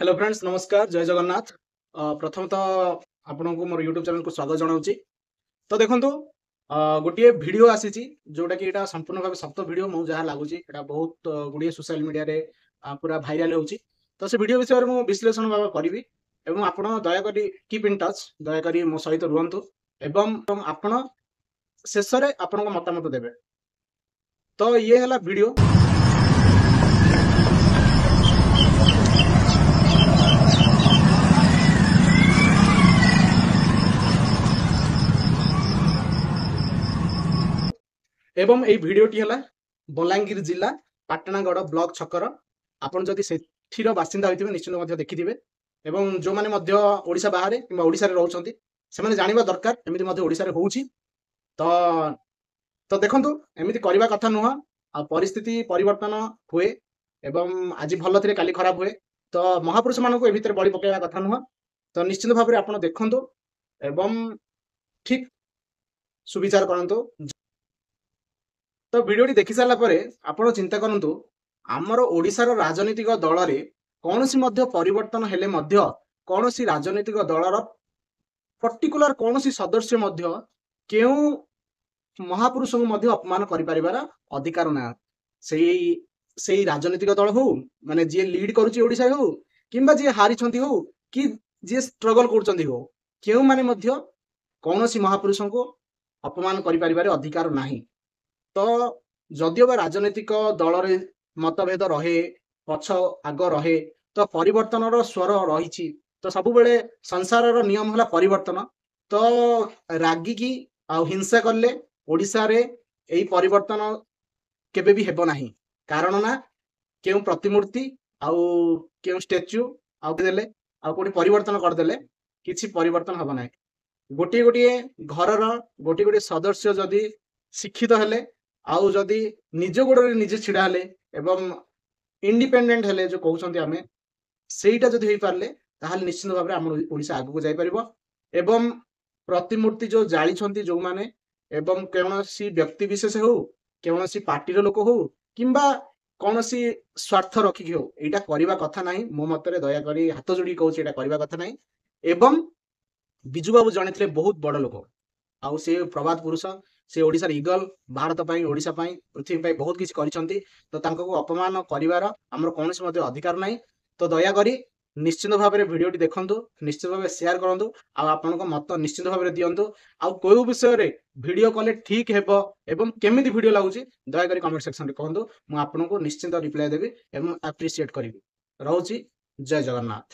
Hello friends, ନମସ୍କାର, ଜୟ ଜଗନ୍ନାଥ। ପ୍ରଥମତଃ ଆପଣଙ୍କୁ ମୋର ୟୁଟ୍ୟୁବ୍ ଚ୍ୟାନେଲକୁ ସ୍ୱାଗତ ଜଣାଉଛି। ତ ଦେଖନ୍ତୁ, ଗୋଟିଏ ଭିଡ଼ିଓ ଆସିଛି ଯୋଉଟାକି ଏଇଟା ସମ୍ପୂର୍ଣ୍ଣ ଭାବେ ସତ ଭିଡ଼ିଓ, ମୁଁ ଯାହା ଲାଗୁଛି ଏଇଟା ବହୁତ ଗୁଡ଼ିଏ ସୋସିଆଲ ମିଡ଼ିଆରେ ପୁରା ଭାଇରାଲ ହେଉଛି। ତ ସେ ଭିଡ଼ିଓ ବିଷୟରେ ମୁଁ ବିଶ୍ଳେଷଣ ଭାବେ କରିବି ଏବଂ ଆପଣ ଦୟାକରି କିପ୍ ଇନ୍ ଟଚ୍, ଦୟାକରି ମୋ ସହିତ ରୁହନ୍ତୁ ଏବଂ ଆପଣ ଶେଷରେ ଆପଣଙ୍କ ମତାମତ ଦେବେ। ତ ଇଏ ହେଲା ଭିଡ଼ିଓ ଏବଂ ଏଇ ଭିଡ଼ିଓଟି ହେଲା ବଲାଙ୍ଗୀର ଜିଲ୍ଲା ପାଟଣାଗଡ଼ ବ୍ଲକ ଛକର। ଆପଣ ଯଦି ସେଠିର ବାସିନ୍ଦା ହୋଇଥିବେ ନିଶ୍ଚିନ୍ତ ମଧ୍ୟ ଦେଖିଥିବେ ଏବଂ ଯେଉଁମାନେ ମଧ୍ୟ ଓଡ଼ିଶା ବାହାରେ କିମ୍ବା ଓଡ଼ିଶାରେ ରହୁଛନ୍ତି ସେମାନେ ଜାଣିବା ଦରକାର ଏମିତି ମଧ୍ୟ ଓଡ଼ିଶାରେ ହେଉଛି। ତ ତ ଦେଖନ୍ତୁ, ଏମିତି କରିବା କଥା ନୁହଁ। ଆଉ ପରିସ୍ଥିତି ପରିବର୍ତ୍ତନ ହୁଏ ଏବଂ ଆଜି ଭଲ ଥିଲେ କାଲି ଖରାପ ହୁଏ। ତ ମହାପୁରୁଷମାନଙ୍କୁ ଏ ଭିତରେ ବଳି ପକାଇବା କଥା ନୁହଁ। ତ ନିଶ୍ଚିନ୍ତ ଭାବରେ ଆପଣ ଦେଖନ୍ତୁ ଏବଂ ଠିକ ସୁବିଚାର କରନ୍ତୁ। ତ ଭିଡ଼ିଓଟି ଦେଖି ସାରିଲା ପରେ ଆପଣ ଚିନ୍ତା କରନ୍ତୁ, ଆମର ଓଡ଼ିଶାର ରାଜନୈତିକ ଦଳରେ କୌଣସି ମଧ୍ୟ ପରିବର୍ତ୍ତନ ହେଲେ ମଧ୍ୟ କୌଣସି ରାଜନୈତିକ ଦଳର ପର୍ଟିକୁଲାର କୌଣସି ସଦସ୍ୟ ମଧ୍ୟ କେଉଁ ମହାପୁରୁଷଙ୍କୁ ମଧ୍ୟ ଅପମାନ କରିପାରିବାର ଅଧିକାର ନା ସେଇ ରାଜନୈତିକ ଦଳ ହଉ, ମାନେ ଯିଏ ଲିଡ୍ କରୁଛି ଓଡ଼ିଶାରେ ହଉ, କିମ୍ବା ଯିଏ ହାରିଛନ୍ତି ହଉ, କି ଯିଏ ଷ୍ଟ୍ରଗଲ କରୁଛନ୍ତି ହଉ, କେଉଁମାନେ ମଧ୍ୟ କୌଣସି ମହାପୁରୁଷଙ୍କୁ ଅପମାନ କରିପାରିବାର ଅଧିକାର ନାହିଁ। ତ ଯଦିଓ ବା ରାଜନୈତିକ ଦଳରେ ମତଭେଦ ରହେ, ପଛ ଆଗ ରହେ, ତ ପରିବର୍ତ୍ତନର ସ୍ୱର ରହିଛି। ତ ସବୁବେଳେ ସଂସାରର ନିୟମ ହେଲା ପରିବର୍ତ୍ତନ। ତ ରାଗିକି ଆଉ ହିଂସା କଲେ ଓଡ଼ିଶାରେ ଏଇ ପରିବର୍ତ୍ତନ କେବେ ବି ହେବ ନାହିଁ। କାରଣ ନା କେଉଁ ପ୍ରତିମୂର୍ତ୍ତି ଆଉ କେଉଁ ଷ୍ଟାଚ୍ୟୁ ଆଉ ଦେଲେ ଆଉ କୋଉଠି ପରିବର୍ତ୍ତନ କରିଦେଲେ କିଛି ପରିବର୍ତ୍ତନ ହବ ନାହିଁ। ଗୋଟିଏ ଗୋଟିଏ ଘରର ଗୋଟିଏ ଗୋଟିଏ ସଦସ୍ୟ ଯଦି ଶିକ୍ଷିତ ହେଲେ ଆଉ ଯଦି ନିଜ ଗୋଡ଼ରେ ନିଜେ ଛିଡ଼ା ହେଲେ ଏବଂ ଇଣ୍ଡିପେଣ୍ଡେଣ୍ଟ ହେଲେ, ଯୋଉ କହୁଛନ୍ତି ଆମେ, ସେଇଟା ଯଦି ହେଇପାରିଲେ ତାହେଲେ ନିଶ୍ଚିନ୍ତ ଭାବରେ ଆମ ଓଡ଼ିଶା ଆଗକୁ ଯାଇପାରିବ। ଏବଂ ପ୍ରତିମୂର୍ତ୍ତି ଯୋଉ ଜାଳିଛନ୍ତି ଯୋଉମାନେ, ଏବଂ କୌଣସି ବ୍ୟକ୍ତି ବିଶେଷ ହଉ, କୌଣସି ପାର୍ଟିର ଲୋକ ହଉ, କିମ୍ବା କୌଣସି ସ୍ୱାର୍ଥ ରଖିକି ହଉ, ଏଇଟା କରିବା କଥା ନାହିଁ। ମୋ ମତରେ ଦୟାକରି ହାତ ଯୋଡ଼ିକି କହୁଛି, ଏଇଟା କରିବା କଥା ନାହିଁ। ଏବଂ ବିଜୁ ବାବୁ ଜଣେ ଥିଲେ ବହୁତ ବଡ଼ ଲୋକ, ଆଉ ସେ ପ୍ରବାଦ ପୁରୁଷ, ସେ ଓଡ଼ିଶାର ଇଗଲ, ଭାରତ ପାଇଁ, ଓଡ଼ିଶା ପାଇଁ, ପୃଥିବୀ ପାଇଁ ବହୁତ କିଛି କରିଛନ୍ତି। ତ ତାଙ୍କୁ ଅପମାନ କରିବାର ଆମର କୌଣସି ମଧ୍ୟ ଅଧିକାର ନାହିଁ। ତ ଦୟାକରି ନିଶ୍ଚିନ୍ତ ଭାବରେ ଭିଡ଼ିଓଟି ଦେଖନ୍ତୁ, ନିଶ୍ଚିତ ଭାବେ ସେୟାର କରନ୍ତୁ ଆଉ ଆପଣଙ୍କ ମତ ନିଶ୍ଚିନ୍ତ ଭାବରେ ଦିଅନ୍ତୁ। ଆଉ କେଉଁ ବିଷୟରେ ଭିଡ଼ିଓ କଲେ ଠିକ ହେବ ଏବଂ କେମିତି ଭିଡ଼ିଓ ଲାଗୁଛି ଦୟାକରି କମେଣ୍ଟ ସେକ୍ସନରେ କୁହନ୍ତୁ। ମୁଁ ଆପଣଙ୍କୁ ନିଶ୍ଚିନ୍ତ ରିପ୍ଲାଏ ଦେବି ଏବଂ ଆପ୍ରିସିଏଟ୍ କରିବି। ରହୁଛି, ଜୟ ଜଗନ୍ନାଥ।